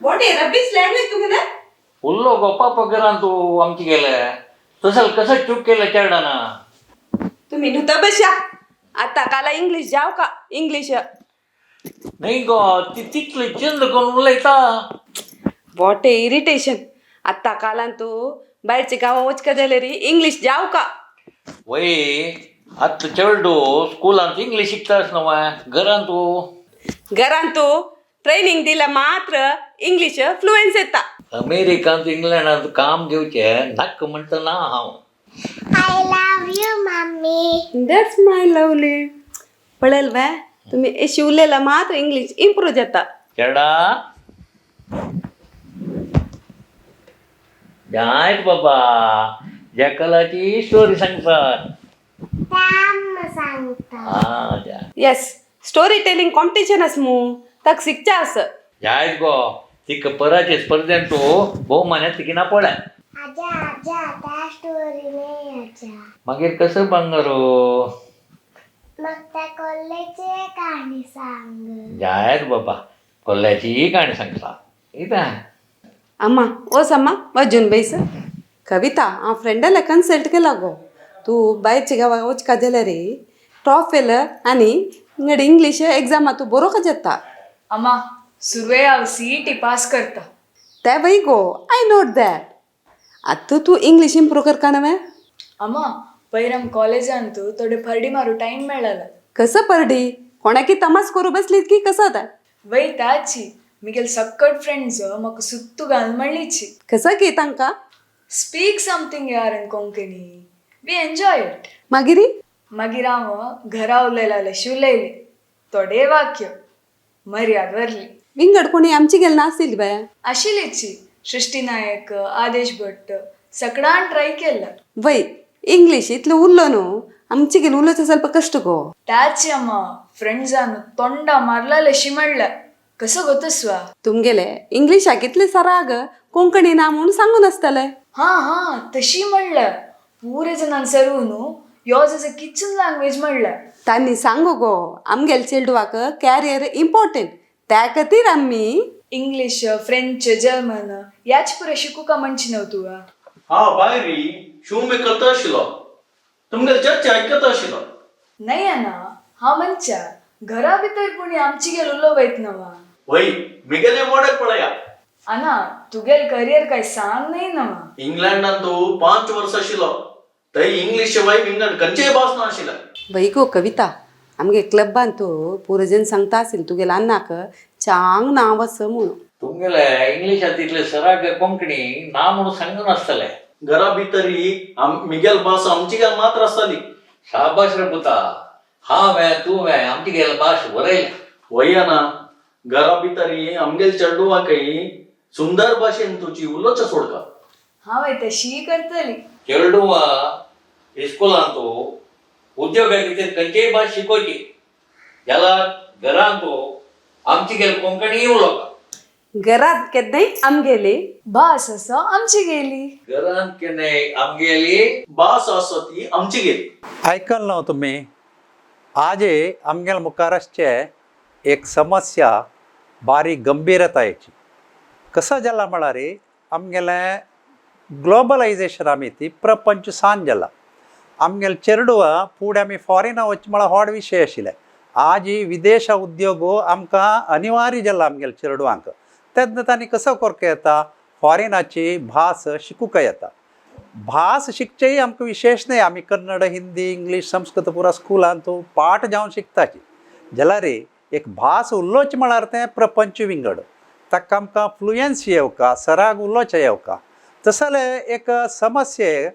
What a rubbish language तुगेले. उल्लो गो पापा घरान तू आमची गेले तसल कसं चूक केलं चेरडाना. तुम्ही नुता बशा आता काला इंग्लिश जाव का इंग्लिश. नाही गो, ती तितली चंद कोण उलयता. What a irritation. आता कालान तू बाहेरचे गावा वचका जाले री इंग्लिश जाव का. वय आत्ता चेरडू स्कुलांत इंग्लिश शिकतास नव घरान तू. घरान तू ट्रेनिंग दिला मात्र इंग्लिश फ्लुएन्स येता. अमेरिकांत इंग्लंडांत काम घेवचे नाक म्हणटा ना हांव. I love you mummy. That's my lovely. पळेल वे तुम्ही अशी उलयला मात्र इंग्लिश इम्प्रूव्ह जाता. चेडा जायत बाबा, जॅकलाची स्टोरी सांगतात. थांब सांगता. हा जा. येस, स्टोरी टेलिंग कॉम्पिटिशन आस मू ताक शिकचा आस. जायत गो, तिका पराचे स्पर्धेन तू भोवमान्यात तिकी ना पळय. आजा आजा त्या स्टोरी नाही आजा. मागीर कसं बांगरो. मग त्या कोल्ह्याची कहाणी सांग. जायत बाबा, कोल्ह्याची काणी सांगता इथं. अम्मा ओस अम्मा वजून बैस. कविता हांव फ्रेंडाला कन्सल्ट केला गो. तूं भायरच्या गांवाक वचका जाल्यार रे टॉफेल आनी इंगड इंग्लीश एग्जामा तूं बरो का जाता. अम्मा, सुरवे हांव सीईटी पास करता. ते वय गो, I note that. आतां तूं इंग्लीश इम्प्रूव करका नवें. अम्मा, पयर आम कॉलेजांतू थोडे फरडी मारू टायम मेळाला. कसं परडी कोणाकी तमास करू बसलीत की कसं आतां. वय ताची मिगेल सक्कट फ्रेंड्स म्हाका सुत्तू घाल म्हणलीची. कसं की तांकां. स्पीक समथींग यार in Konkani, we enjoy it. मागीर. मागीर हांव घरा उलयलाले उलयले थोडे वाक्य मर्याद वरली. विंगड कोणी आमची गेल नासतील बाय. आशिल्लीची सृष्टी नायक, आदेश भट्ट सकडान ट्राय केला. वय इंग्लीश इतलो उरलो न्हू आमची गेल उलोवचो ಸ್ವಲ್ಪ कष्ट गो. ताची अम्मा फ्रेंड्सान तोंडा मारलाले म्हणल्या कसं गोतस्वा. तुमगेले इंग्लिशाक इतले सराग कोंकणी ना म्हणून सांगून आसतले. हा हा, तशी म्हणल्या पुरे जणान सरून yours is a kitchen language म्हणल्या. तांणी सांगू गो आमगेले चेडवाक कॅरियर इम्पॉर्टंट त्या खातीर आमी इंग्लिश, फ्रेंच, जर्मन याच पुरे शिकूका म्हणची न्हू तुका. हा बायरी शिव मी करता आशिल्लो, तुमगेली चर्चा आयकता आशिल्लो. नाही ना, हा म्हणच्या घरा भितर कोणी आमची गेल उलोवयत नवा. वय मिगेले मॉडेल पळया. आना तुगेल करियर काय सांग नाही नवा. इंग्लंडान तू 5 वर्ष आशिल्लो, थंय इंग्लिश शिवाय विंगड खंयचेय भास ना आशिल्ले. वय गो कविता, आमगे क्लबान तूं पुरजन सांगता आसील तुगेले अन्नाक चांग नांव आसा म्हणून. तुमगेले इंग्लिशात इतले सराग कोंकणी ना म्हणून सांगून आसतले. घरा भितरी मिगेल भास आमची गेल मात्र आसताली. शाबाश रे पुता, हांवें तुवें आमची गेल भाश बरयल्या. वय ना, घरा भितरी आमगेल चेडवाकय सुंदर भाशेन तुजी उलोवचें सोडका. हांव तशी करतली. चेरडुवा इस्कुलांत उद्योगा खातीर खंयचीय भास शिकोवची जाल्यार घरांत आमची गेल कोंकणी उलोवका. घरात केन्नाय आमगेली भास आसा आमची गेली. घरांत केन्नाय आमगेली भास आसा ती आमची गेली. आयकल न्हू तुमी. आजे आमगेले मुखार आसचे एक समस्या बारीक गंभीरतायेची. कसो जाला म्हळ्यार आमगेलें ग्लोबलायजेशन आमी ती प्रपंच सान जाला. आमगेले चेरडुवां फुडें आमी फॉरेना वचचे म्हळ्यार व्हड विशय आशिल्ले. आज विदेश उद्योग आमकां अनिवार्य जाला आमगेले चेरडुवांक. तेन्ना तांणी कसो करूंक येता, फॉरेनाची भास शिकूंक येता. भास शिकचेय आमकां विशेश न्हय, आमी कन्नड, हिंदी, इंग्लीश, संस्कृत पुरा स्कुलांत पाठ जावन शिकताची. जाल्यार एक भास उलोवचें म्हळ्यार तें प्रपंच विंगड, ताका आमकां फ्लुयन्सी येवका, सराग उलोवचें येवका. तशें जाल्यार एक समस्या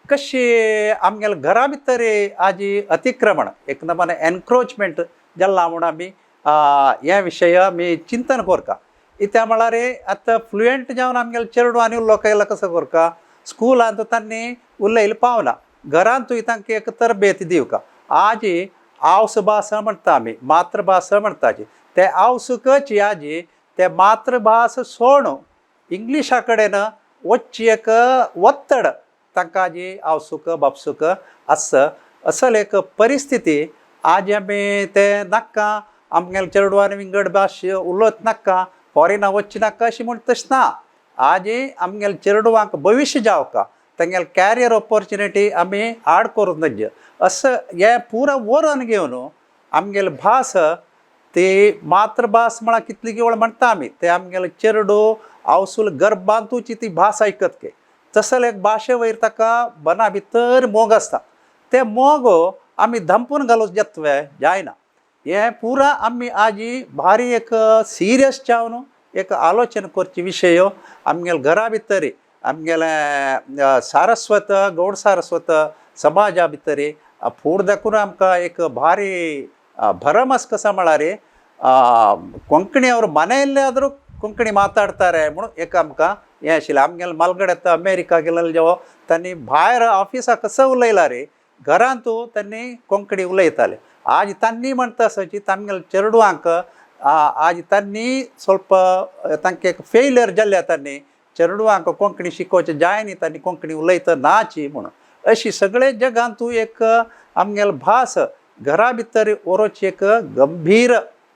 कशी आमगेले घरा भितर आज अतिक्रमण एक नमन एनक्रोचमेंट जाला म्हूण आमी हे विशय आमी चिंतन करता. इत्या म्हळ्यार आतां फ्लुयंट जावन आमगेले चेडवांनी उलोवंक कसो करता, स्कुलांत तांणी उलयलें पावना, घरांतूय तांकां एक तरबेत दिवका. आज आवस भास म्हणटा आमी, मातृभास म्हणटाची, ते आवसुकच आजी ते मातृभास सोडून इंग्लिशा कडेन वचची एक ಒತ್ತಡ तांकां आजी आवसूक बापसूक आसा. असल एक परिस्थिती आज आमी ते नाका आमगेले चेडवान विंगड भास उलोवच नाका, फॉरेना वचचे नाका अशें म्हण तशें ना. आजी आमगेले चेडवांक भविश्य जावका तेंगेले कॅरियर ऑपॉर्चुनिटी आमी आड करूंक नज असं हें पुरा वरोवन घेवन आमगेली भास ती मातृभास म्हळ्यार कितली वेळ म्हणटा आमी ते आमगेले चेरडू आवसूल गर्भांतूची ती भास आयकत के तसले एक भाशे वयर ताका मना भितर मोग आसता ते मोग आमी धांपून घालूंक जातवे जायना. हें पुरा आमी आजी भारी एक सिरियस जावन एक आलोचन करचे विशय आमगेले घरा भितर आमगेले सारस्वत गौड सारस्वत समाजा भितर फूड दाखून आमकां एक भारी ಭರಮಸ್ ಕಸ म्हळ्यार ಕೊಂಕಣಿ ಅವರು ಮನೆಯಲ್ಲೇ ಆದರೂ ಕೊಂಕಣಿ ಮಾತಾಡ್ತಾರೆ म्हणून एक आमकां हें आशिल्लें. आमगेले मालगडे अमेरिका गेलेले जेवो तांणी भायर ऑफिसाक कसो उलयला रे घरांतू तांणी कोंकणी उलयताले. आज तांणी म्हणटा आसची तांगेले चेडवांक आज तांणी ಸ್ವಲ್ಪ तांकां एक फेलियर जाल्ल्या तांणी चेडवांक कोंकणी शिकोवचें जायनी तांणी कोंकणी उलयता नाची म्हणून अशी सगळे जगांतू एक आमगेले भास घरा भितर व्हरोची एक गंभीर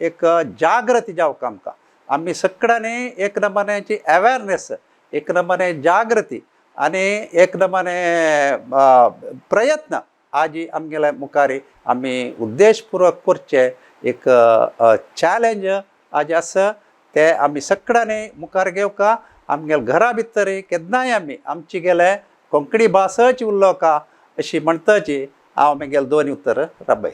एक जागृती जावंक आमकां आमी सगळ्यांनी एक नमुन्याची अवेरनेस एक नमुने जागृती आनी एक नमुने प्रयत्न आजी आमगेल्या मुखार आमी उद्देशपुर्वक करचे एक चॅलेंज आज आसा ते आमी सगळ्यांनी मुखार घेवका. आमगेल्या घरा भितर केन्नाय आमी आमची गेले कोंकणी भासच उलोवका अशी म्हणटाची हांव म्हगेले दोन उतर रबय.